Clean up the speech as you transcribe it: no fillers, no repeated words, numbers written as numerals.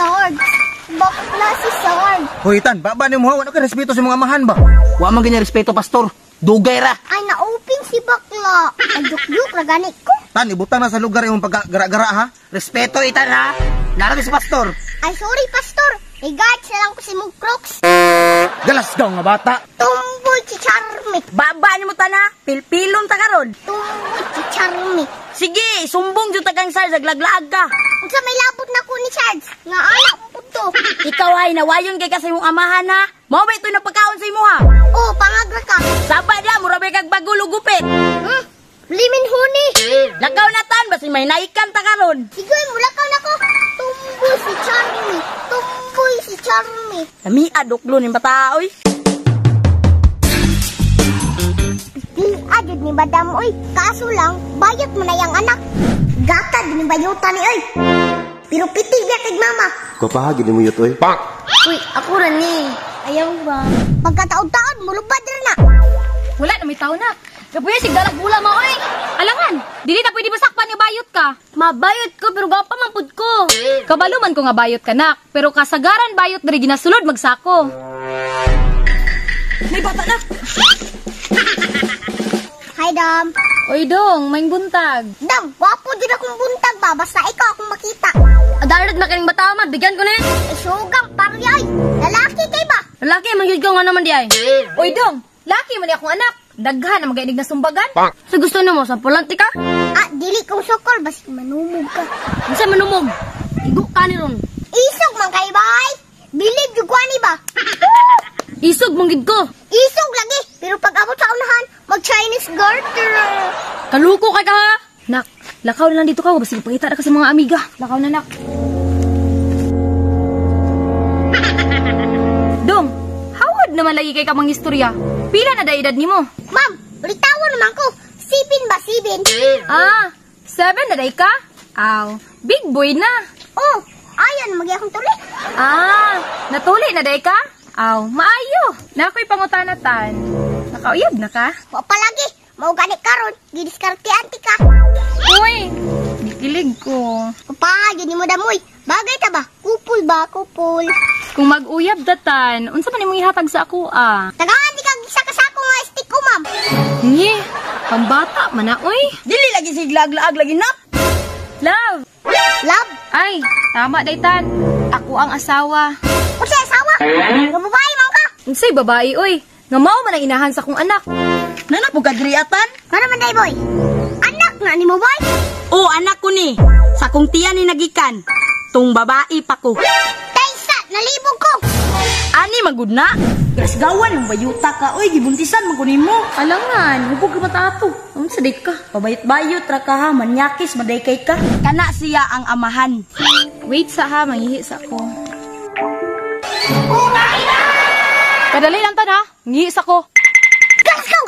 Sarge. Bakla si Sarge. Hoy tan, baba nimo ha, wala ka respeto sa mga amahan ba? Wa man ganyan respeto, pastor. Dugay ra. Ay, na-open si bakla. Ay, juk-juk, ragani ko. Tan, ibutang na sa lugar imong pagkagara-gara ha. Respeto itan ha. Narami si pastor. Ay, sorry, pastor. Regards na lang ko si mong Crocs. Galasgaw nga bata. Tumboy si Charmy. Baba nimo tana, pilpilon ta karon. Tumboy si Charmy. Sige, sumbong jud ta kang Sarge, naglaglaag ka. Unsa may labot na ko ni Charles? Nga anak mo to. Ikaw ay nawayon kay ka sa imong amahan ha. Mao ba ito'y napagkaon sa imo ha? Oh, pangagra ka. Saba dia, mura ba kag bagulo gupit. Limin huni. Lakaw na tan, basi may naikan ta karon. Sige, mulakaw na ko. Tumboy si Charmy. Tumboy si Charmy. Lami adoklo ning bata oy. Pia jud ni madam oy. Kaso lang, bayot mo na yang anak. Gata jud ni bayuta ni oy. Pero piti biya kay mama. Kapahagi ni mo yut, oy. Uy, ako ra ni. Ayaw ba? Pagkataon-taon, mulubad ra na. Wala na may tao na. Kapuya sig dalag bula mo oy. Alangan, dili ta pwede masakpan nga bayot ka. Mabayot ko pero gapa man pud ko. Kabalo man ko nga bayot ka nak, pero kasagaran bayot diri ginasulod magsako. May bata na. Hi, Dam. Oy dong, may buntag. Dam, wapo jud akong buntag ba? Basta ikaw akong makita. Adalat na kining bata man, bigyan ko ni. Eh, sugang paryay. Lalaki kay ba? Lalaki man gyud ko nga naman di ay. Oy dong, laki man ni akong anak. Daghan na magainig na sumbagan. Sa gusto nimo sa pulante ka? Ah, dili kong sukol basta manumog ka. Unsa manumog? Igo ka ni ron. Isog man kay bay. Bilib jud ko ani ba? Isog man gid ko. Isog lagi, pero pag abot sa unahan, mag Chinese garter. Kaluko kay ka ha. Nak, lakaw na lang dito ka, basta pangita na ka sa mga amiga. Lakaw na nak. Dong, hawad naman lagi kay ka mang istorya. Pila na da edad nimo? Ma'am, ulitawan naman ko. Sipin ba, sipin? Ah, 7 na day ka? Aw, big boy na. Oh, ayon, magi akong tuli. Ah, natuli na day ka? Aw, maayo. Nakoy pangutana tan. Nakauyab na ka? Wa pa lagi. Mao gani karon, gidiskartean ti ka. Uy, gikilig ko. Upa, yun mo damoy. Bagay ta ba? Kupul ba? Kupul. Kung mag-uyab datan, unsa man imong ihatag sa ako ah? Tagaan di kag isa ka sako nga stick ko, ma'am. Nye, pambata man na oy. Dili lagi siglaag-laag lagi nak. Love. Love? Ay, tama day tan. Ako ang asawa. Unsa asawa? Nga babae man ka. Unsay babae oy? Nga mao man ang inahan sa akong anak. Nana po ka diri atan? Ngano man day boy? Anak na nimo boy? Oh, anak ko ni. Sa kong tiyan ni nagikan. Tung babae pa ko. Taysa, nalibog ko. Ani magud na. Gasgawan ng bayuta ka oy, gibuntisan man ko nimo. Alangan, hubog ka mata ato. Unsa day ka? Pabayot-bayot ra ka ha, manyakis maday kay ka. Kana siya ang amahan. Wait sa ha, manghihi sa ko. Padali lang tan ha, ngihi sa ko. Let's go!